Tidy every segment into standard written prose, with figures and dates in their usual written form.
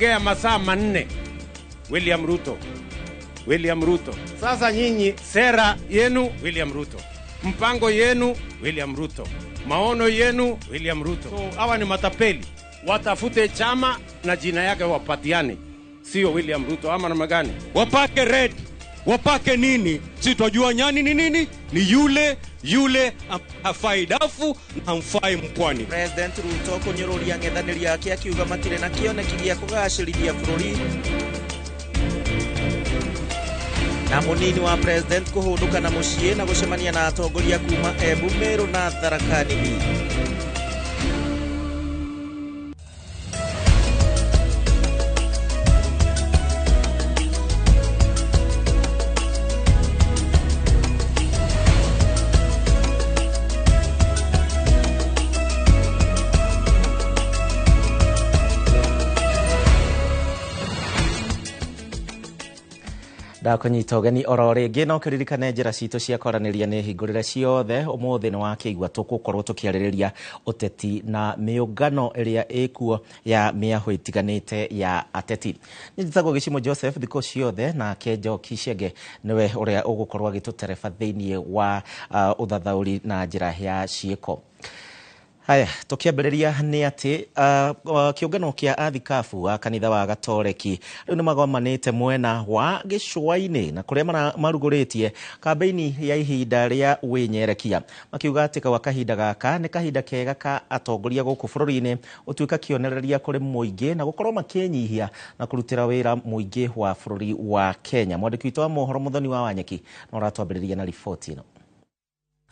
Ongea masaa 4 William Ruto, William Ruto. Sasa nyinyi sera yenu William Ruto, mpango yenu William Ruto, maono yenu William Ruto. So hawa ni matapeli, watafute chama na jina yake wapatiane, sio William Ruto ama namna gani? Wapake red, wapake nini? Si twajua nyani ni nini? Ni yule yule hafai dafu na hamfai mpwani. President Ruto kũnyũrũria ang'ethanĩri ake akiuga matirĩ na kĩoneki gĩa kũgacĩrithia bũrũri. Na mũnini wa president kũhũndũka na mũciĩ na gũcemania na atongoria kuma Embu, Meru na Tharaka Nithi. Ndakunyita ũgeni oro rĩngĩ no kĩririkane njĩra citũ cia kwaranĩria nĩ hingũrĩre ciothe. Ũmũthĩ nĩ wakĩigua tũgũkorwo tũkĩarĩrĩria ũteti na mĩũngano ĩrĩa ĩkuo ya mĩahũ ĩtiganĩte ya ateti. Niĩ njĩtagwo Gĩcimo Joseph thikũ ciothe, nake Njoki Chege nĩwe ũrĩa ũgũkorwo agĩtũtereba thĩinĩ wa ũthathaũri na njĩra ya ciĩko. Haya, tukiambĩrĩria nĩ atĩ kĩũngano kĩa athikabu a kanitha wa Gatoreki rĩu nĩ magomanĩte mwena wa gĩcũa-inĩ na kũrĩa marugũrĩtie kambĩini ya ihinda rĩa wĩnyerekia, makiuga atĩ gwa kahinda gaka nĩ kahinda kega ka atongoria gũkũ bũrũri-inĩ ũtuĩka kĩonereria kũrĩ mũingĩ na gũkorwo makĩnyihia na kũrutĩra wĩra mũingĩ wa bũrũri wa Kenya. Mwandĩki witũ wa mohoro Mũthoni wa Wanyeki no aratwambĩrĩria na riboti ĩno.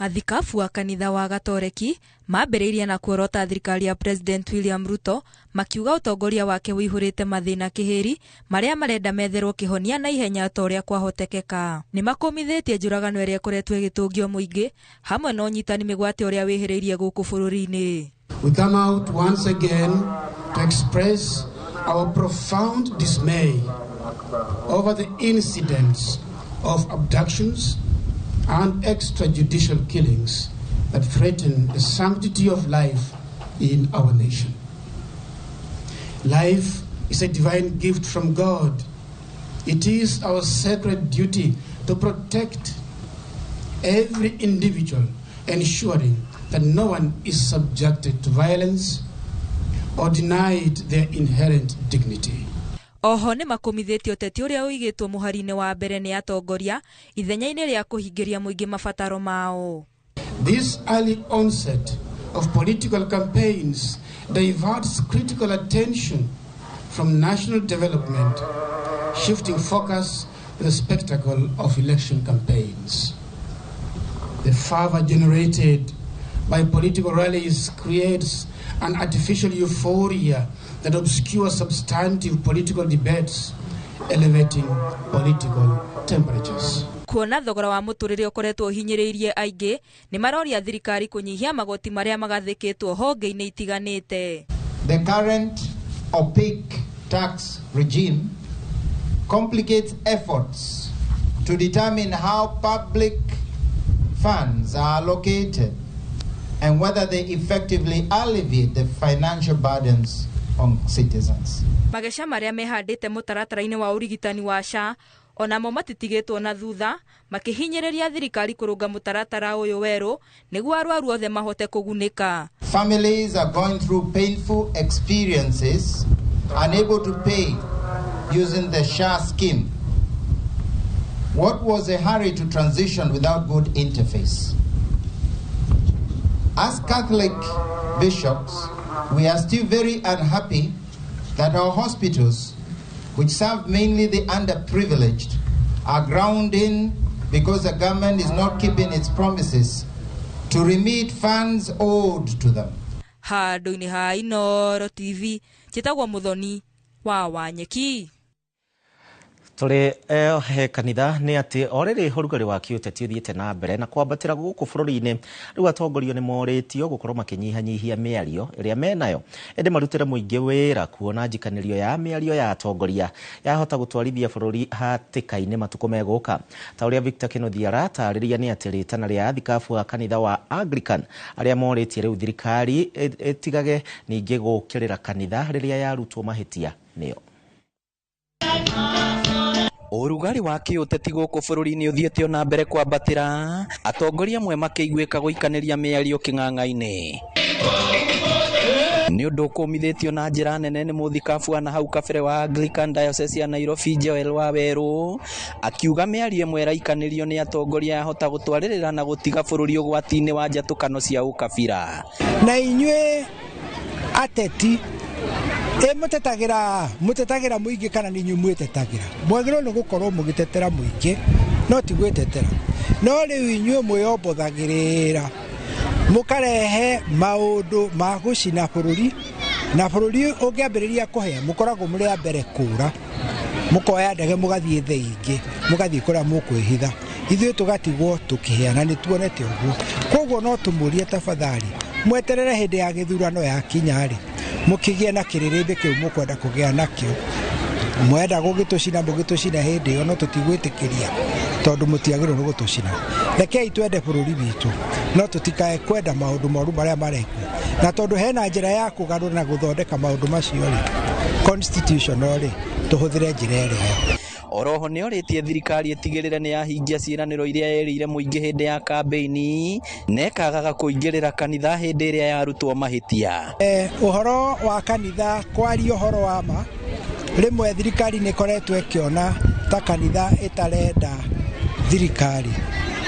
Athikabu a kanitha wa Gatoreki mambĩrĩirie na kuorota thirikari ya President William Ruto makiuga ũtongoria wake ũihũrĩte mathĩna kĩhĩri marĩa marenda metherwo kĩhonia na ihenya ta ũrĩa kwahotekeka. Nĩ makũmithĩtie njũragano ĩrĩa ĩkoretwo ĩgĩtũngio mũingĩ hamwe na ũnyitani mĩgwate ũrĩa wĩhĩrĩirie gũkũ bũrũri-inĩ. We come out once again to express our profound dismay over the incidents of abductions and extrajudicial killings that threaten the sanctity of life in our nation. Life is a divine gift from God. It is our sacred duty to protect every individual, ensuring that no one is subjected to violence or denied their inherent dignity. Oho nĩ makũmithĩtie ũteti ũrĩa ũigĩtwo mũhari-inĩ wa mbere nĩ atongoria ithenya-inĩ rĩa kũhingĩria mũingĩ mabataro mao. This early onset of political campaigns diverts critical attention from national development, shifting focus to the spectacle of election campaigns. The fervor generated by political rallies creates an artificial euphoria that obscures substantive political debates, elevating political temperatures. Kuona thogora wa mũtũrĩre ũkoretwo ũhinyĩrĩirie aingĩ, nĩ maroria thirikari kũnyihia magoti marĩa magathĩkĩtwo honge-inĩ itiganĩte. The current opaque tax regime complicates efforts to determine how public funds are allocated and whether they effectively alleviate the financial burdens on citizens. Mageca marĩa mehandĩte mũtaratara-inĩ wa ũrigitani wa SHA onamo matitigĩtwo na thutha, makĩhinyĩrĩria thirikari kũrũnga mũtaratara ũyũ werũ nĩguo arwaru othe mahote kũgunĩka. Families are going through painful experiences, unable to pay using the SHA scheme. What was a hurry to transition without good interface? As Catholic bishops, we are still very unhappy that our hospitals, which serve mainly the underprivileged, are grounding because the government is not keeping its promises to remit funds owed to them. Handũ-inĩ ha Inooro TV, njĩtagwo Mũthoni wa Wanyeki. Tũrĩ he kanitha nĩ atĩ o rĩrĩ ũrugarĩ wa kĩũteti ũthiĩte na mbere na kwambatĩra gũkũ bũrũri-inĩ, rĩu atongoria nĩ morĩtio gũkorwo makĩnyihanyihia mĩario ĩrĩa menayo ĩndĩ marutĩre mũingĩ wĩra, kuona njikanĩrio ya mĩario ya atongoria yahota gũtwarithia bũrũri hatĩka-inĩ matukũ megũka. Ta ũrĩa Victor Kĩnuthia aratarĩria nĩ atĩ rĩtana rĩa athikabu a kanitha wa Anglican arĩa morĩtie rĩu thirikari ĩtigage ningĩ gũkĩrĩra kanitha rĩrĩa yarutwo mahĩtia nĩyo. Ũrugarĩ wa kĩũteti gũkũ bũrũri-inĩ ũthiĩte ona mbere kwambatĩra, atongoria amwe makĩiguĩka gũikanĩria mĩario kĩng'ang'a-inĩ. Nĩ ũndũ ũkũmithĩtio na njĩra nene nĩ mũthikabu wa nahau kabere wa Anglican Diocese ya Nairobi Joel Wawerũ, akiuga mĩario ĩmwe ĩraikanĩrio nĩ atongoria yahota gũtwarĩrĩra na gũtiga bũrũri ũgwati-inĩ wa njatũkano cia ũkabira. Na inyuĩ ateti ĩ mũtetagĩra mũingĩ kana nĩ inyuĩ mwĩtetagĩra? Mwagĩrĩirwo nĩ gũkorwo mũgĩtetera mũingĩ, no ti gwĩtetera. No rĩu inyuĩ mwĩombothagĩrĩra mũkarehe maũndũ ma gũcina bũrũri, na bũrũri ũngĩambĩrĩria kũhĩa mũkoragwo mũrĩ a mbere kũra, mũkoya ndege mũgathiĩ thĩ ingĩ, mũgathiĩ kũrĩa mũkwĩhitha, ithuĩ tũgatigwo tũkĩhĩa, na nĩ tuonete ũguo. Koguo no tũmũrie tafadhali, mweterere hĩndĩ ya gĩthurano yakinya rĩ, mũkĩgĩe na kĩrĩrĩmbĩ kĩu mũkwenda kũgĩa nakĩo. Mwenda gũgĩtũcina mũgĩtũcina hĩndĩ ĩyo, no tũtigwĩtĩkĩria tondũ mũtiagĩrĩirwo nĩ gũtũcina. Rekei twende bũrũri witũ, no tũtikae kwenda maũndũ moru marĩa marekwo, na tondũ hena njĩra ya kũgarũra na gũthondeka maũndũ macio rĩ, constitutional rĩ, tũhũthĩre njĩra ĩrĩa yo. Oroho nĩ orĩtie thirikari ĩtigĩrĩre nĩ yahingia ciĩranĩro iria yerĩire mũingĩ hĩndĩ ya kambĩini na ĩkagaga kũingĩrĩra kanitha hĩndĩ ĩrĩa yarutwo mahĩtia. Ũhoro wa kanitha kwaria ũhoro wa ma, rĩmwe thirikari nĩ ĩkoretwo ĩkĩona ta kanitha ĩtarenda thirikari.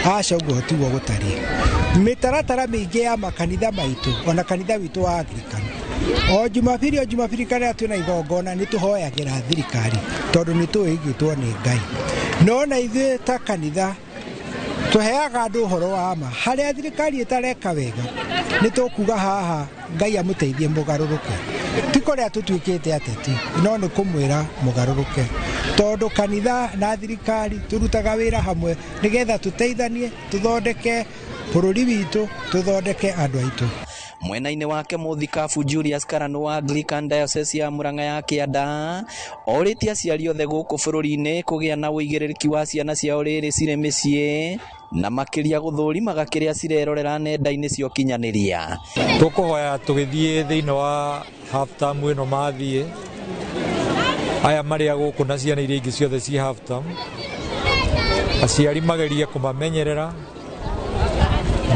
Aca, ũguo tiguo gũtariĩ. Mĩtaratara mĩingĩ ya makanitha maitũ, ona kanitha witũ wa Anglican, o Jumapili kana twĩna igongona nĩ tũhoyagĩra thirikari tondũ nĩ tũĩ ĩgĩtwo nĩ Ngai. No na ithuĩ ta kanitha tũheaga andũ ũhoro wa ma, harĩa thirikari ĩtareka wega nĩ tũkuga haha Ngai amũteithie mũgarũrũke. Ti kũrĩa tũtuĩkĩte ateti, no nĩ kũmwĩra mũgarũrũke, tondũ kanitha na thirikari tũrutaga wĩra hamwe nĩgetha tũteithanie, tũthondeke bũrũri witũ, tũthondeke andũ aitũ. Mwena-inĩ wake mũthikabu Julius Karanu wa Anglican Diocese ya Murang'a ya Kĩanda orĩtie aciari othe gũkũ bũrũri-inĩ kũgĩa na ũigĩrĩrĩki wa ciana ciao rĩrĩ cirĩ mĩciĩ, na makĩria gũthũrimaga kĩrĩa cirerorera nenda-inĩ cia ũkinyanĩria. Tũkũhoya tũgĩthiĩ thĩinĩ wa half term ĩno mathiĩ aya marĩa gũkũ na ciana iria ingĩ ciothe ci half term, aciari magerie kũmamenyerera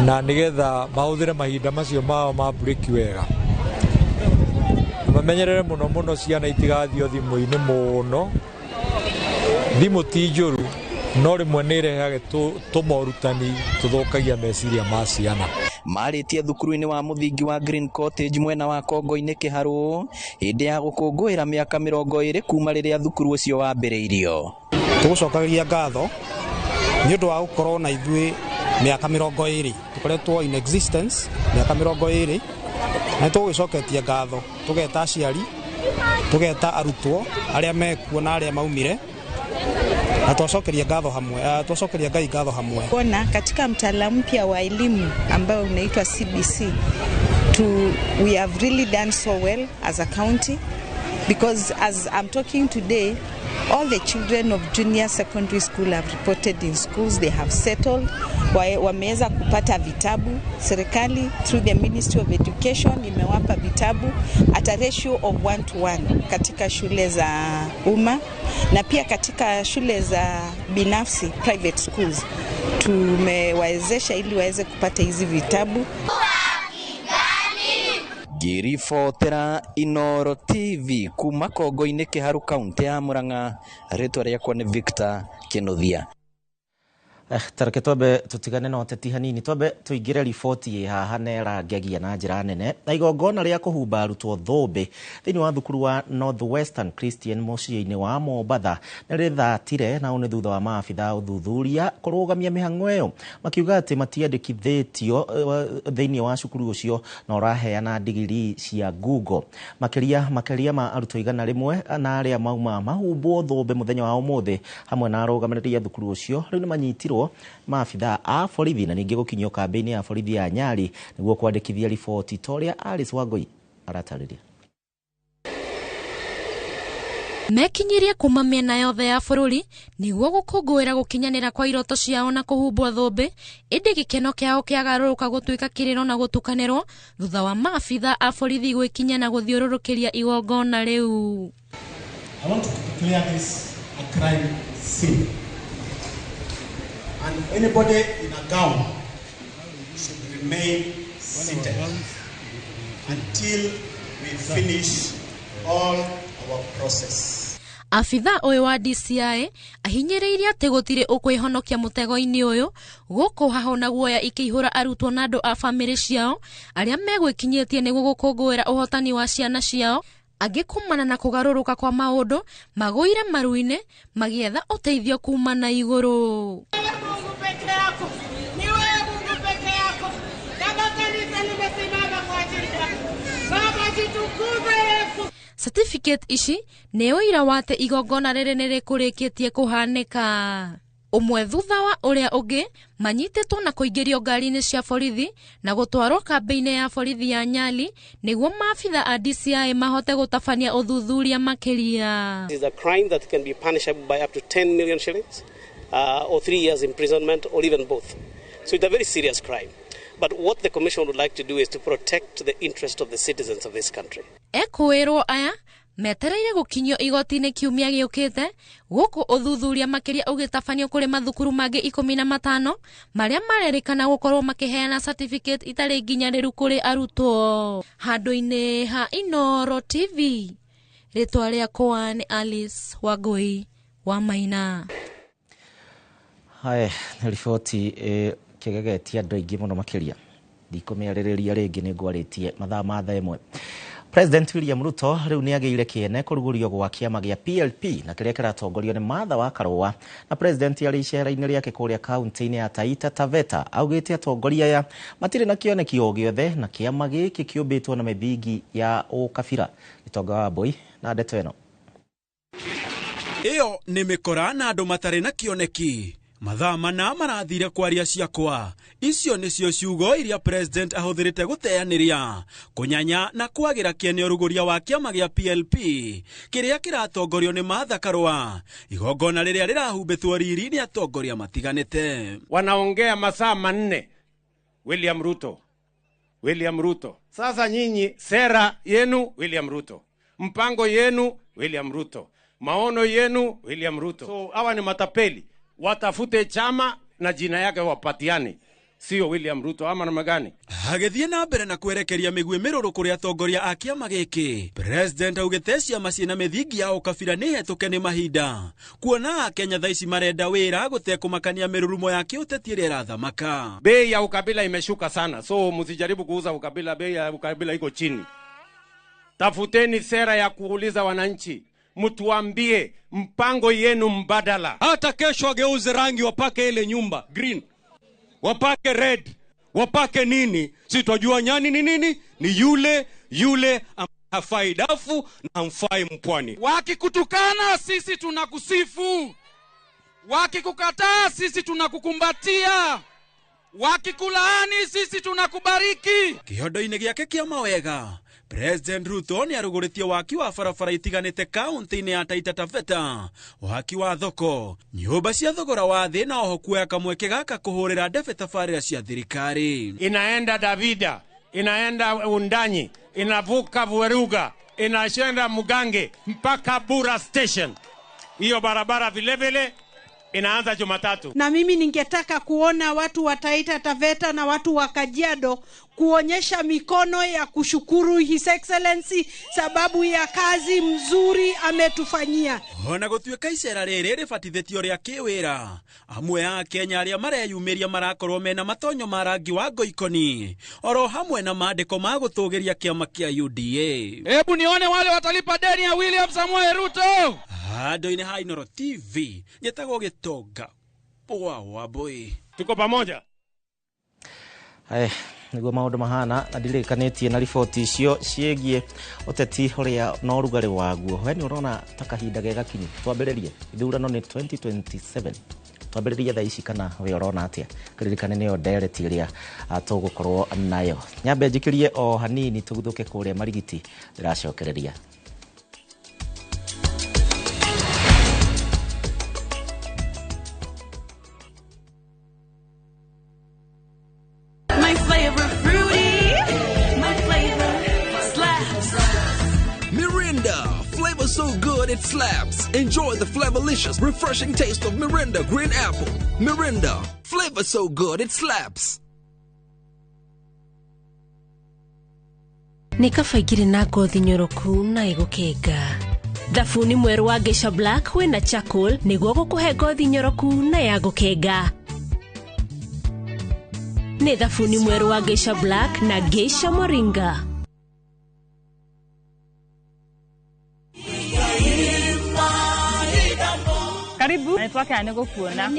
na nĩgetha mahũthĩre mahinda macio mao ma break wega. Mamenyerere mũno mũno ciana itigathio thimũ-inĩ mũno. Thimũ ti njũru, no rĩmwe nĩ ĩrehage tũmorutani tũthũkagia meciria ma ciana. Marĩtie thukuru-inĩ wa mũthingi wa Green Cottage mwena wa Kongo-inĩ Kĩharũ hĩndĩ ya gũkũngũĩra mĩaka 20 kuma rĩrĩa thukuru ũcio wambĩrĩirio. Tũgũcokagia ngatho nĩ ũndũ wa gũkorwo na ithuĩ mĩaka 20, tũkoretwo in existence mĩaka 20, na tũgũgĩcoketie ngatho, tũgeta aciari, tũgeta arutwo arĩa mekuo na arĩa maumire, na twacokeria ngatho hamwe, twacokeria Ngai ngatho hamwe. Kuona katika mtaala mpya wa elimu ambao unaitwa CBC, we have really done so well as a county, because as I'm talking today, all the children of junior secondary school have reported in schools, they have settled, wameweza kupata vitabu. Serikali through the Ministry of Education imewapa vitabu at a ratio of 1 to 1 katika shule za umma na pia katika shule za binafsi private schools tumewawezesha ili waweze kupata hizi vitabu. Ngĩribotera Inooro TV kuma Kongo-inĩ Kĩharũ kaunti ya Murang'a, rĩtwa rĩakwa nĩ Victor Kĩnuthia. Tareke twambe tutigane na ũteti hanini, twambe tũingĩre riboti ĩ haha na ĩrangegia na njĩra nene na igongona rĩa kũhumba arutwo thũmbĩ thĩinĩ wa thukuru wa Northwestern Christian mũciĩ-inĩ wa Mombatha nĩ rĩthatire, na ũũ nĩ thutha wa maabitha ũthuthuria kũrũgamia mĩhang'o ĩyo makiuga atĩ matiandĩkithĩtio thĩinĩ wa cukuru ũcio na ũraheana ndigiri cia Google. Makĩria ma arutwo 100 na arĩa mauma mahumbwo thũmbĩ mũthenya wa ũmũthĩ hamwe na arũgamĩrĩri a thukuru ũcio rĩu nĩ manyitirwo maabitha a borithi na ningĩ gũkinyio kambĩ-inĩ ya borithi ya Nyali nĩguo kwandĩkithia riboti ta ũrĩa Alice Wangui aratarĩria. Mekinyirie kuma mĩena yothe ya bũrũri nĩguo gũkũngũĩra gũkinyanĩra kwa iroto ciao na kũhumbwo thũmbĩ, ĩndĩ gĩkeno kĩao kĩagarũrũka gũtuĩka kĩrĩro na gũtukanĩrwo thutha wa maabitha a borithi gwĩkinya na gũthiũrũrũkĩria igongona rĩu. I want to declare this a crime scene. And anybody in a gown should remain seated until we finish all our process. Abitha ũyũ wa DCI ahinyĩrĩirie atĩ gũtirĩ ũkwĩhonokia mũtego-inĩ ũyũ gũkũ hahũ na guoya ikĩihũra arutwo na andũ a bamĩrĩ ciao arĩa megwĩkinyĩtie nĩguo gũkũngũĩra ũhotani wa ciana ciao angĩ kumana na kũgarũrũka kwa maũndũ magũire maru-inĩ magĩetha ũteithio kuma na igũrũ. Certificate ici nĩ ũira wa atĩ igongona rĩrĩ nĩ rĩkũrĩkĩtie kũhanĩka. Ũmwe thutha wa ũrĩa ũngĩ manyitĩtwo na kũingĩrio ngari-inĩ cia borithi na gũtwarwo kambĩ-inĩ ya borithi ya Nyali nĩguo maabitha a DCI mahote gũtabania ũthuthuria makĩria. It is a crime that can be punishable by up to 10 million shillings or 3 years imprisonment or even both. So it's a very serious crime. But what the Commission would like to do is to protect the interest of the citizens of this country. Ekũĩrwo aya metereire gũkinyio igoti-inĩ kiumia gĩũkĩte gũkũ ũthuthuria makĩria ũgĩtabanio kũrĩ mathukuru mangĩ 15 marĩa marerĩkana gũkorwo makĩheana certificate itarĩ nginyanĩru kũrĩ arutwo. Handũ-inĩ ha Inooro TV, rĩtwa rĩakwa nĩ Alice Wangui wa Maina. Haya, nĩ riboti kĩgegetie andũ aingĩ mũno makĩria. Ndikũmĩarĩrĩria rĩngĩ nĩ ngwarĩtie mathaa ma thaa ĩmwe. President William Ruto rĩu nĩ agĩire kĩene kũrugũrio gwa kĩama gĩa PLP na kĩrĩa kĩratongorio nĩ Martha wa Karũa na president arĩ icera-inĩ rĩake kũrĩa kaunti-inĩ ya Taita Taveta augĩte atongoria aya matirĩ na kĩoneki o gĩothe na kĩama gĩkĩ kĩũmbĩtwo na mĩthingi ya ũkabira. Gĩtonga wa Mbui na ndeto ĩno. Ĩyo nĩ mĩkora na andũ matarĩ na kĩoneki. Mathaa mana marathire kwaria ciakwa. Icio nĩcio ciugo iria president ahũthĩrĩte gũteanĩria kũnyanya na kwagĩra kĩene ũrugũria wa kĩama gĩa PLP kĩrĩa kĩratongorio nĩ Martha Karũa. Igongona rĩrĩa rĩrahumbĩtwo riri nĩ atongoria matiganĩte. Wanaongea masaa 4 William Ruto, William Ruto. Sasa nyinyi sera yenu William Ruto, mpango yenu William Ruto, maono yenu William Ruto. So hawa ni matapeli. Watafute chama na jina yake wapatiane, sio William Ruto ama namna gani? Agĩthiĩ na mbere na kwerekeria mĩguĩ mĩrũrũ kũrĩ atongoria a kĩama gĩkĩ, president augĩte ciama ciĩna mĩthingi ya ũkabira nĩ hetũke nĩ mahinda, kuona Akenya thaa ici marenda wĩra gũtekũmakania mĩrurumo ya kĩũteti ĩrĩa ĩrathamaka. Bei ya ukabila imeshuka sana, so msijaribu kuuza ukabila, bei ya ukabila iko chini. Tafuteni sera ya kuuliza wananchi, mtuambie mpango yenu mbadala. Hata kesho ageuze rangi, wapake ile nyumba green, wapake red, wapake nini, si twajua nyani ni nini? Ni yule yule hafai dafu na hamfai mpwani. Wakikutukana sisi tunakusifu, wakikukataa sisi tunakukumbatia, wakikulaani sisi tunakubariki. Kĩondo-inĩ gĩake kĩa mawega, President Ruto nĩ arugũrĩtie waki wa barabara itiganĩte kaunti-inĩ ya Taita Taveta, waki wa thoko, nyũmba cia thogora wa thĩ na oho kuoya kamweke gaka kũhũrĩra ndebe tabarĩra cia thirikari. Inaenda Davida, inaenda Undanyi, inavuka Vueruga, inashenda Mugange mpaka Bura Station. Hiyo barabara vile vile inaanza Jumatatu. Na mimi ningetaka kuona watu wa Taita Taveta na watu wa Kajiado kuonyesha mikono ya kushukuru His Excellency sababu ya kazi mzuri ametufanyia. Ona gũtuĩka icera rĩrĩ rĩbatithĩtio rĩa kĩwĩra, amwe a Kenya arĩa mareyumĩria marakorwo mena matonyo ma rangi wa ngoikoni oro hamwe na maandĩko ma gũtũgĩria kĩama kĩa UDA. Hebu nione wale watalipa deni ya William Samoei Ruto. Handũ-inĩ ha Inooro TV njĩtagwo Gĩtonga wa Wambui. Tuko pamoja. Hai, niguo maũndũ mahana na ndirĩkanĩtie na riboti icio ciĩgiĩ ũteti ũrĩa na ũrugarĩ waguo. We nĩ ũrona ta kahinda ge gakinyu twambĩrĩrie ithurano nĩ 2027, twambĩrĩrie thaa ici kana we ũrona atĩa? Kĩririkane nĩyo ndereti ĩrĩa tũgũkorwo nayo. Nyambe njikĩrie o hanini tũguthũke kũrĩa Marigiti, ndĩracokereria. so good it slaps. Enjoy the flavorlicious, refreshing taste of Mirinda Green Apple. Mirinda, flavor so good it slaps. Nĩ kaba ingĩrĩ na ngothi nyoroku na ĩgũkenga. Thabuni mwerũ wa Geisha Black wĩna charcoal nĩguo gũkũhe ngothi nyoroku na ya gũkenga. Nĩ thabuni mwerũ wa Geisha Black na Geisha Moringa. Karibu. Nitwakena nĩ gũkuona.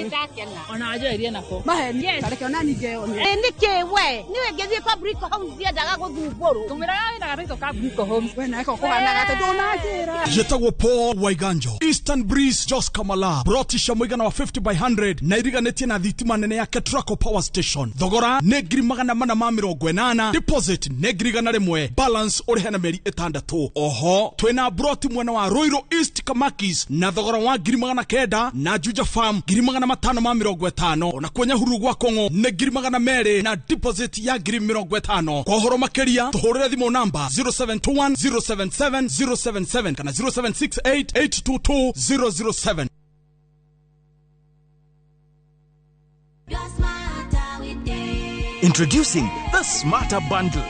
Ona wanjoerie nako. Maheni. Tareke ona ningeyone. Nĩkĩ we? Niwe ngĩthiĩ kwa Brico Homes ndiendaga gũthumbũrwo. Tũmĩraga wĩra gatũitũ ka Brico Homes. We nako kũhanaga atĩ ndũnanjĩra. Njĩtagwo Paul Waiganjo. Eastern Breeze Jos Kamala. Broti cia mũigana wa 50 by 100 na iriganĩtie na thitima nene ya Ketraco Power Station. Thogora nĩ 480,000. Deposit nĩ 100,000. Balance ũrĩhe na mĩeri 6. Oho twĩna broti mwena wa Ruiru East Kamakis na thogora wa 900 na Juja Farm 550. Ona kwa Nyahururu gwa Kong'o nĩ 200,000 na deposit ya 50,000. Kwa ũhoro makĩria tũhũrĩre thimũ namba 0721 077 077 kana 0768 822 007. Introducing the Smarter Bundle.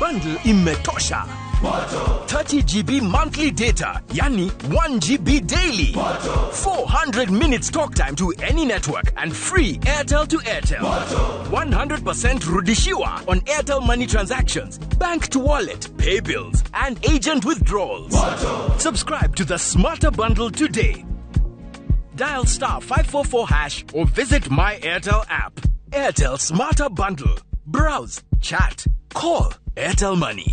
Bundle imetosha. 30 GB monthly data, yani 1 GB daily. 400 minutes talk time to any network and free Airtel to Airtel. 100% rudishiwa on Airtel money transactions, bank to wallet, pay bills, and agent withdrawals. Subscribe to the Smarter Bundle today. Dial star 544# or visit My Airtel app. Airtel Smarter Bundle. Browse, chat, call. Airtel Money.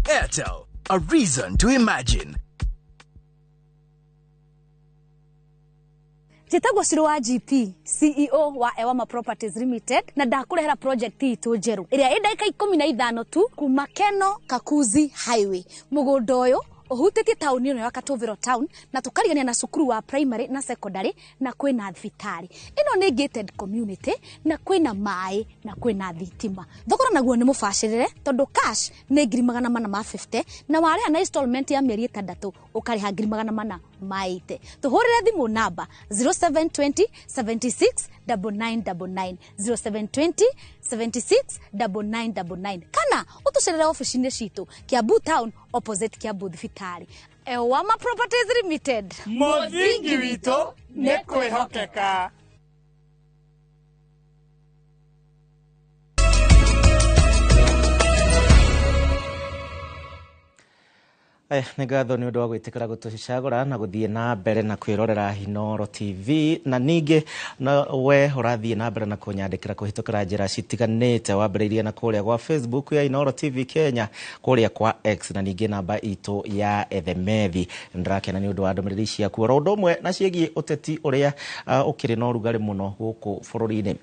Airtel, a reason to imagine. Njĩtagwo Shiro wa GP, CEO wa Ewama Properties Limited, na ndakũrehera project itũ njerũ ĩrĩa ĩ ndagĩka 15 tu kuma Keno Kakuzi Highway. Mũgũnda ũyũ ũhutĩtie taũni ĩno ya Katũvĩro town na tũkarigania na cukuru wa primary na secondary na kwĩna thibitarĩ. Ĩno nĩ gated community na kwĩna maĩ na kwĩna thitima. Thogora naguo nĩ mũbacĩrĩre tondũ cash nĩ 450,000 na warĩha na installment ya mĩeri 6 ũkarĩha 480,000. Tũhũrĩre thimũ namba 0720 76 9999 0720 76 9999 kana ũtũcerere ofici-inĩ citũ Kiambu town opposite Kiambu thibitarĩ. Ewama Properties Limited, Mũthingi witũ nĩ kwĩhokeka. Aya, nĩ ngatho nĩ ũndũ wa gwĩtĩkĩra gũtũcagũra na gũthiĩ na mbere na kwĩrorera Inooro TV, na ningĩ na we ũrathiĩ na mbere na kũnyandĩkĩra kũhĩtũkĩra njĩra citiganĩte, wambĩrĩirie na kũrĩa gwa Facebook ya Inooro TV Kenya, kũrĩa kwa X, na ningĩ namba itũ ya ethemethi. Nĩndĩrakena nĩ ũndũ wa ndũmĩrĩri ciaku oro ũndũ ũmwe na ciĩgiĩ ũteti ũrĩa ũkĩrĩ na ũrugarĩ mũno gũkũ bũrũri-inĩ.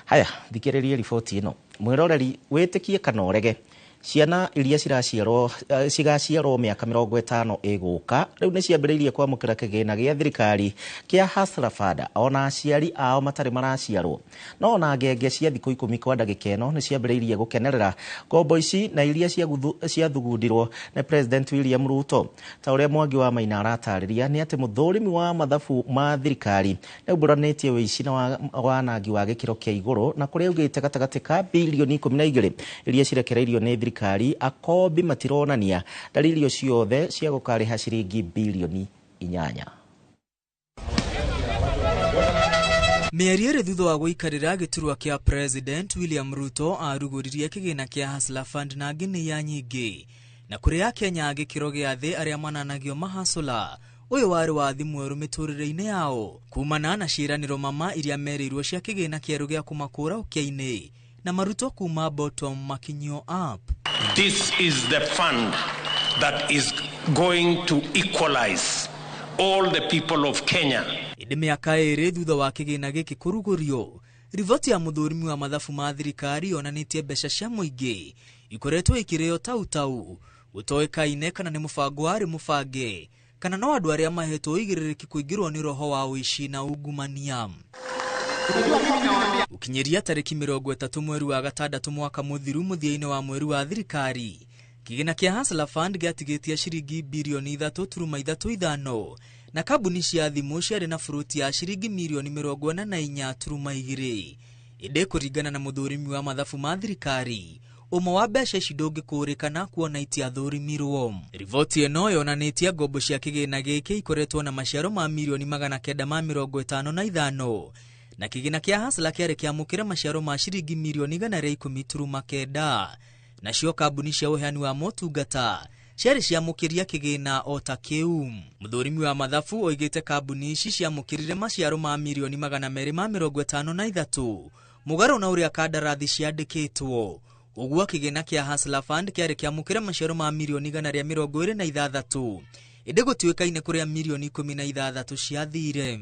Haya, thikĩrĩrie riboti ĩno. Mwĩroreri, wĩtĩkie kana ũrege, ciana iria ciraciarwo cigaciarwo mĩaka 50 ĩgũka rĩu nĩ ciambĩrĩirie kwamũkĩra kĩgĩna gĩa thirikari kĩa Hustler Fund ona aciari ao matarĩ maraciarwo. No ona ngenge cia thikũ 10 kwa ndagĩka ĩno nĩ ciambĩrĩirie gũkenerera ngombo ici na iria ciathugundirwo nĩ President William Ruto. Ta ũrĩa Mwangi wa Maina aratarĩria nĩ atĩ mũthũrimi wa mathabu ma thirikari nĩ aumbũranĩtie ũici na wanangi wa gĩkĩro kĩa igũrũ, na kũrĩa augĩte gatagatĩ ka bilioni 12 iria cirekereirio nĩ thirikari akombi matironania dalili ciothe cia gũkarĩha ciringi bilioni 8. Mĩeri ĩrĩ thutha wa gũikarĩra gĩturwa kĩa President William Ruto arugũririe kĩgĩna kĩa Hustler Fund na nginya nyingĩ na kũrĩ Akenya gĩkĩro gĩa thĩ arĩa mananagio mahasũla. Ũyũ warĩ wathi mwerũ mĩtũrĩre-inĩ yao kumana na ciĩranĩro mama iria merĩirwo cia kĩgĩna kĩerũ gĩa kũmakũra ũkĩa-inĩ na maruto kuma bottom makinyio up. This is the fund that is going to equalize all the people of Kenya. Ĩndĩ mĩaka ĩrĩ thutha wa kĩgĩna gĩkĩ kũrugũrio, riboti ya mũthũrimi wa mathabu ma thirikari yonanĩtie mbeca cia mũingĩ ikoretwo ikĩrĩo tautau gũtoĩkaine kana nĩ mũbango warĩ mũbange kana no andũ arĩa mahetwo ũigĩrĩrĩki kũingĩrwo nĩ roho wa ũici na ungumania. Ukinyeria tariki 30 mweri wa 6 mwaka mũthiru mũthia-inĩ wa mweri wa thirikari, Kĩgĩna kĩa Hustler Fund gĩatigĩtie ciringi birioni 3.35 na kambuni cia thimũ ciarĩ na buruti ya ciringi mirioni 44.2. Ĩndĩ kũringana na mũthũrimi wa mathabu ma thirikari, ũmwe wa mbeca ici ndũngĩkũrĩkana kuona itiathũrimirwo. Riboti ĩno yonanĩtie ngombo cia kĩgĩna gĩkĩ ikoretwo na maciaro ma mirioni 955 na kĩgĩna kĩa Hustler kĩarĩ kĩamũkĩra maciaro ma ciringi mirioni 110.9. Nacio kambuni cia ũheani wa motungata ciarĩ ciamũkĩria kĩgĩna o ta kĩu. Mũthũrimi wa mathabu oigĩte kambuni ici ciamũkĩrire maciaro ma mirioni 253 mũgarũ na ũrĩa kandarathi ciandĩkĩtwo. Ũguo kĩgĩna kĩa Hustler Fund kĩarĩ kĩamũkĩra maciaro ma mirioni 126, ĩndĩ gũtuĩkaine kũrĩa mirioni 16 ciathire.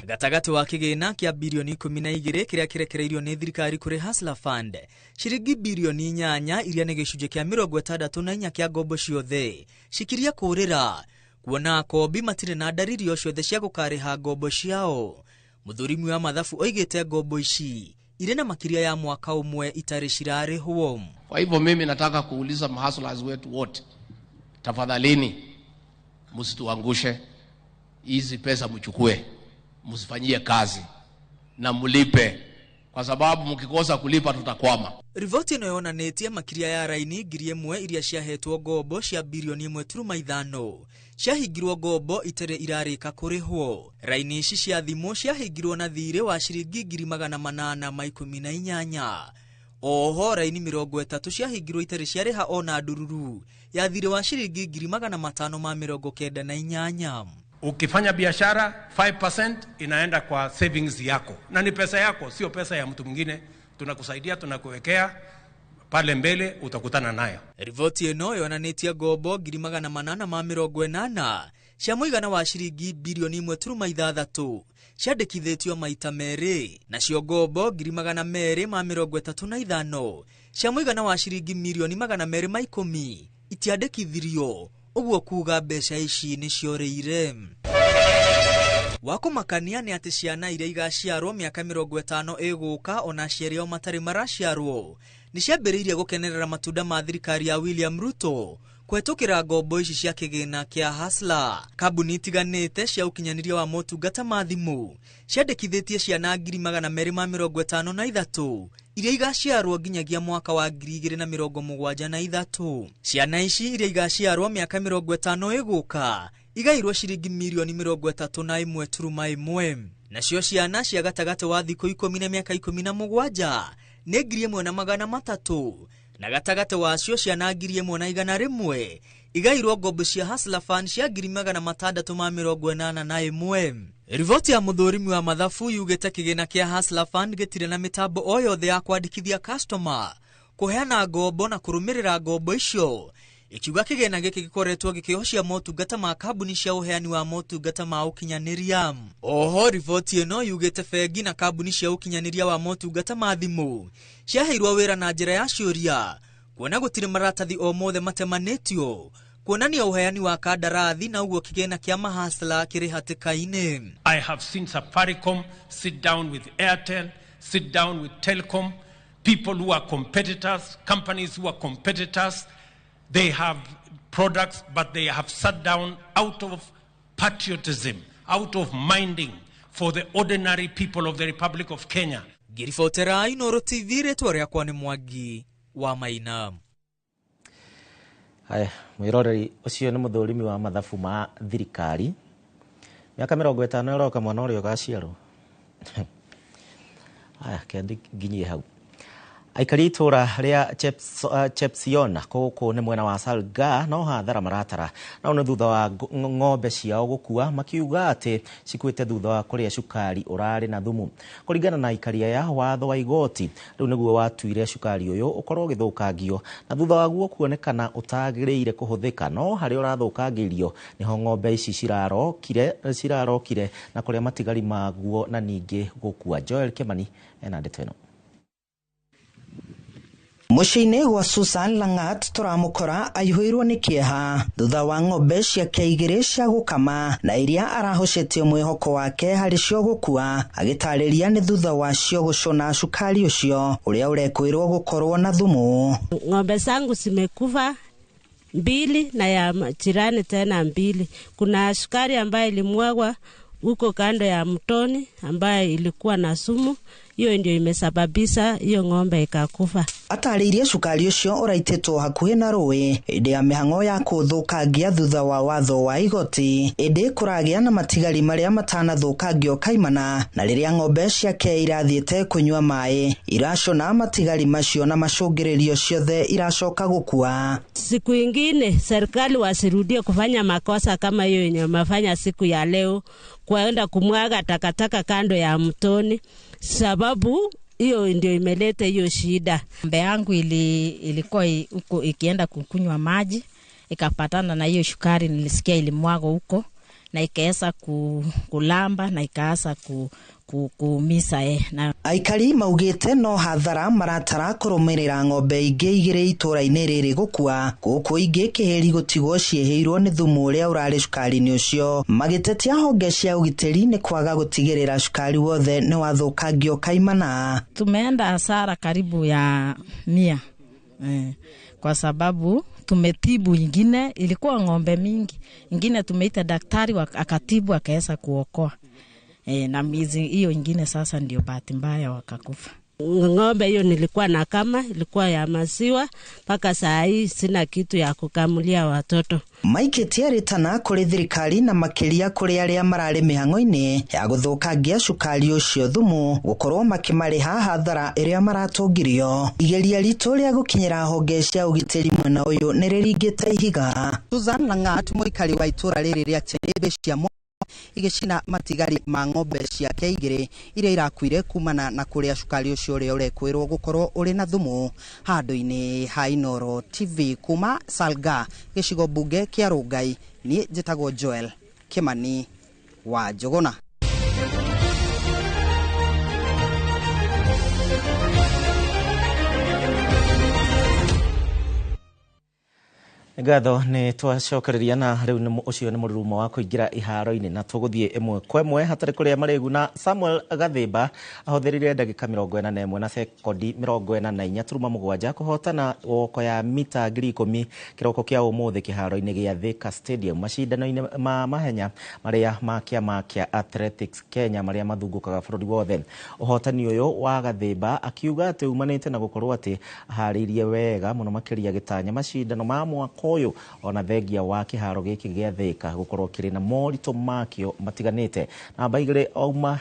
Gatagatĩ wa kĩgĩna kĩa birioni 12 kĩrĩa kĩrekereirio nĩ thirikari kũrĩ Hustler Fund, ciringi birioni 8 iria nĩ gĩcunjĩ kĩa 64 kĩa ngombo ciothe cikiria kũrĩra, kuona akombi matirĩ na ndariri o ciothe cia gũkarĩha ngombo ciao. Mũthũrimi wa mathabu oigĩte ngombo ici irĩ na makĩria ya mwaka ũmwe itarĩ cirarĩhwo. Kwa hivyo mimi nataka kuuliza mahustlers wetu wote, tafadhalini msituangushe. Hizi pesa mchukue, msifanyie kazi na mlipe, kwa sababu mkikosa kulipa tutakwama. Riboti ĩno yonanĩtie makĩria ya raini 1000 iria ciahetwo ngombo cia birioni 1.5 ciahingirwo ngombo itarĩ irarĩka kũrĩhwo. Raini ici cia thimũ ciahingirwo na thirĩ wa ciringi 818. Oho raini 30 ciahingirwo itarĩ ciarĩha ona ndururu ya thirĩ wa ciringi 598. Ukifanya biashara 5% inaenda kwa savings yako, na ni pesa yako, sio pesa ya mtu mwingine. Tunakusaidia, tunakuwekea pale mbele, utakutana nayo. Riboti ĩno yonanĩtie ngombo 880 cia mũigana wa ciringi birioni 1.6 ciandĩkithĩtio maita merĩ, nacio ngombo 235 cia mũigana wa ciringi mirioni 210 itiandĩkithirio, ũguo kuga mbeca ici nĩ ciorĩire. Wakũmakania nĩ atĩ ciana iria igaciarwo mĩaka 50 ĩgũka ona aciari ao matarĩ maraciarwo nĩ ciambĩrĩirie gũkenerera matunda ma thirikari ya William Ruto kũhetũkĩra ngombo ici cia kĩgĩna kĩa Hustler. Kambuni itiganĩte cia ũkinyanĩria wa motungata ma thimũ ciandĩkithĩtie ciana 253 iria igaciarwo nginyagia mwaka wa 2073. Ciana ici iria igaciarwo mĩaka 50 ĩgũka igairwo ciringi mirioni 31.1. Nacio ciana cia gatagatĩ wa thikũ 10 na mĩaka 17 nĩ 1300, na gatagatĩ wacio ciana 1100 igairwo ngombo cia Hustler Fund cia 681. Riboti ya mũthũrimi wa mathabu yugĩte kĩgĩna kĩa Hustler Fund gĩtirĩ na mĩtambo o yothe ya kwandĩkithia customer, kũheana ngombo na kũrũmĩrĩra ngombo icio, ikiuga kĩgĩna gĩkĩ gĩkoretwo gĩkĩhocia motungata ma kambuni cia ũheani wa motungata ma ũkinyanĩria. Oho riboti ĩno yugĩte bengi na kambuni cia ũkinyanĩria wa motungata ma thimũ ciaheirwo wĩra na njĩra ya ciũria, kuona gũtirĩ maratathi o mothe matemanĩtio kuonania ũheani wa kandarathi, na ũguo kĩgĩna kĩa mahasla kĩrĩ hatĩka-inĩ. I have seen Safaricom sit down with Airtel, sit down with Telcom, people who are competitors, companies who are competitors. They have products, but they have sat down out of patriotism, out of minding for the ordinary people of the Republic of Kenya. Ngĩribotera Inooro TV, rĩtwa rĩakwa nĩ Mwangi wa Maina. Haya, mwĩroreri ũcio nĩ mũthũrimi wa mathabu ma thirikari. Mĩaka 50 ĩroka mwana ũrĩa ũgaciarwo. Haya, kendi nginyie hau. Aikari itũra rĩa Chepsiona kũkũ nĩ mwena wa Salga no hathara maratara nao nĩ thutha wa ng'ombe ciao gũkua, makiuga atĩ cikuĩte thutha wa kũrĩa cukari ũrarĩ na thumu. Kũringana na aikari aya, watho wa igoti rĩu nĩguo watuire cukari ũyũ ũkorwo ũgĩthũkangio, na thutha waguo kuonekana ũtagĩrĩire kũhũthĩka, no harĩa ũrathũkangĩrio nĩho ng'ombe ici cirarokire na kũrĩa matigari maguo na ningĩ gũkua. Joel Kimani ena ndeto ĩno. Mũciĩ-inĩ gwa Susan Langat tũramũkora aihũirwo nĩ kĩeha thutha wa ng'ombe ciake igĩrĩ cia gũkama na iria arahocetie mwĩhoko wake harĩ cio gũkua, agĩtarĩria nĩ thutha wacio gũcũna cukari ũcio ũrĩa ũrekwĩrwo gũkorwo na thumu. Ng'ombe zangu zimekufa mbili na ya jirani tena mbili. Kuna sukari ambayo ilimwagwa huko kando ya mtoni ambayo ilikuwa na sumu, hiyo ndio imesababisha hiyo ng'ombe ikakufa. Atarĩirie cukari ũcio ũraitĩtwo hakuhĩ na rũĩ hĩndĩ ya mĩhang'o ya kũũthũkangia thutha wa watho wa igoti, ĩndĩ kũragĩa na matigari marĩa matanathũkangio kaimana, na rĩrĩa ng'ombe ciake irathiĩte kũnyua maĩ iracũna matigari macio na macũngĩrĩrio ciothe iracoka gũkua. Siku ingine serikali wasirudie kufanya makosa kama hiyo yenye wamefanya siku ya leo, kwenda kumwaga takataka kando ya mtoni, sababu hiyo ndio imeleta hiyo shida. Ng'ombe yangu ilikuwa huko ikienda kukunywa maji, ikapatana na hiyo sukari nilisikia ilimwaga huko, na ikaanza kulamba na ikaanza kuumisa na Aikari maugĩte no hathara maratara kũrũmĩrĩra ng'ombe ingĩ igĩrĩ itũra-inĩ rĩrĩ gũkua, gũkũ ingĩ kĩhĩri gũtigwo ciĩhĩirwo nĩ thumu ũrĩa ũrarĩ cukari-inĩ ũcio, magĩtetia honge cia ũgitĩri nĩ kwaga gũtigĩrĩra cukari wothe nĩ wathũkangio kaimana. Tumeenda hasara karibu ya 100 kwa sababu tumetibu ingine, ilikuwa ng'ombe mingi, ingine tumeita daktari akatibu akaweza kuokoa. Na mizi hiyo ingine sasa ndio bahati mbaya wakakufa. Ng'ombe hiyo nilikuwa na kama ilikuwa ya maziwa, mpaka saa hii sina kitu ya kukamulia watoto. Maikĩtie rĩtana kũrĩ thirikari na makĩria kũrĩ arĩa mararĩ mĩhang'o-inĩ ya gũthũkangia cukari ũcio thumu gũkorwo makĩmarĩha hathara ĩrĩa maratũngirio. Igeria ritũ rĩa gũkinyĩra honge cia ũgitĩri mwena ũyũ nĩ rĩringĩte ihiga. Susan Langat mũikari wa itũra rĩrĩ rĩa Chenebe cia igĩcina matigari ma ng'ombe ciake igĩrĩ iria irakuire kumana na kũrĩa cukari ũcio ũrĩa ũrekwĩrwo gũkorwo ũrĩ na thumu handũ-inĩ ha Inooro TV kuma Salga gĩcigo mbunge kĩa Rongai. Niĩ njĩtagwo Joel Kimani wa Njũgũna. Ngatho nĩ twacokereria na rĩu nĩ ũcio nĩ mũrurumo wa kũingĩra iharo-inĩ na tũgũthiĩ ĩmwe kwa ĩmwe hatarĩ kũrĩa marĩgu na Samuel Gathimba ahũthĩrire ndagĩka 41 na sekondi 44 turuma 7 kũhotana woko ya mita 10,000 kĩroko kĩa ũmũthĩ kĩharo-inĩ gĩa Thika Stadium macindano-inĩ ma mahenya marĩa ma kĩama kĩa Athletics Kenya marĩa mathungũkaga bũrũri wothe. Ũhotani ũyũ wa Gathimba akiuga atĩ umanĩte na gũkorwo atĩ aharĩirie wega mũno makĩria gĩtanya macindano ma mwaka ũyũ ona thengia wa kĩharo gĩkĩ gĩa Thika gũkorwo kĩrĩ na moritũ makĩo matiganĩte. Namba 2 Auma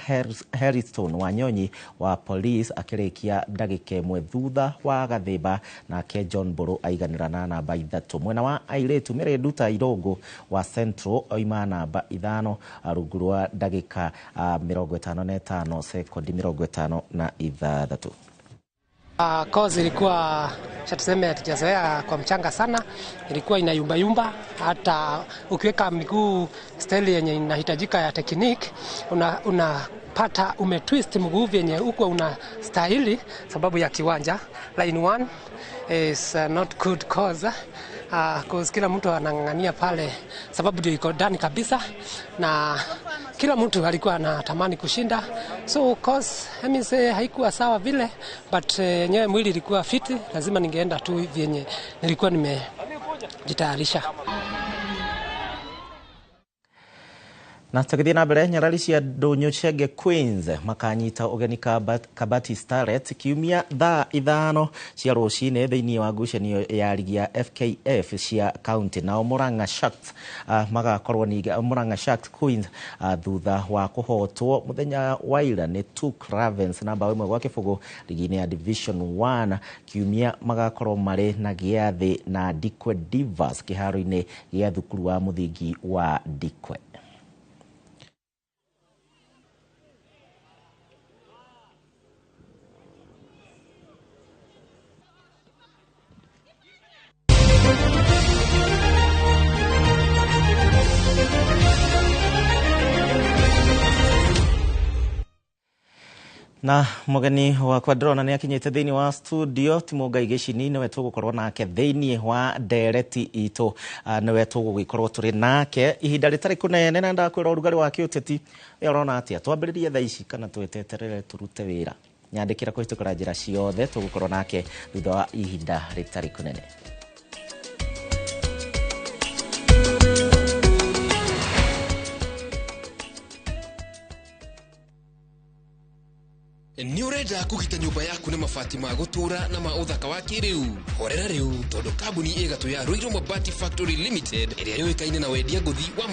Harrison wa Nyonyi wa Police akĩrĩkia ndagĩka 1 thutha wa Gathimba, nake John Mburu aiganĩra na namba 3. Mwena wa airĩtu Mary Nduta Irũngũ wa Central oima namba 5 rungu rwa ndagĩka 55 sekondi 56. Kozi ilikuwa tuseme hatujazoea kwa mchanga sana, ilikuwa inayumba yumba, hata ukiweka miguu style yenye inahitajika ya technique unapata umetwist mguu yenye huko unastahili sababu ya kiwanja. Line 1 is not good cause cause kila mtu anang'ang'ania pale sababu ndio iko ndani kabisa na kila mtu alikuwa anatamani kushinda, so cause let me say haikuwa sawa vile, but yenyewe mwili ilikuwa fiti, lazima ningeenda tu hivi yenye nilikuwa nimejitayarisha. Na tũgĩthiĩ na mbere, nyarari cia Ndũnyũ Chege Queens makanyita ũgeni Kabati Starlets kiumia thaa 5 cia rũcinĩ thĩinĩ wa ngucanio ya ligi ya FKF cia county. Nao Murang'a Sharks magakorwo ningĩ Murang'a Sharks Queens thutha wa kũhotwo mũthenya wa ira nĩ Tuk Ravens na bao 1-0 ligi-inĩ ya Division 1. Kiumia magakorwo marĩ na gĩathĩ na Ndikwe Divas kĩharo-inĩ gĩa thukuru wa mũthingi wa Ndikwe. Na mũgeni wakwa ndĩrona nĩ akinyĩte thĩinĩ wa studio, ti Mũngai Gĩcini, nĩwe tũgũkorwo nake thĩinĩ wa ndereti itũ. Nĩwe tũgũgĩkorwo tũrĩ nake ihinda rĩtarĩ kũnene, na ndakwĩra ũrugarĩ wa kĩũteti ĩ ũrona atĩa, twambĩrĩrie thaa ici kana tweteterere tũrute wĩra? Nyandĩkĩra kũhĩtũkĩra njĩra ciothe, tũgũkorwo nake thutha wa ihinda rĩtarĩ kũnene. Nĩ ũrenda kũgita nyũmba yaku na mabati ma gũtũũra na ma ũthaka wa kĩrĩu? Horera rĩu, tondũ kambuni ĩgatũ ya Ruiru Mabati Factory Limited, ĩrĩa yũĩkaine na wendia ngũthi wa mabati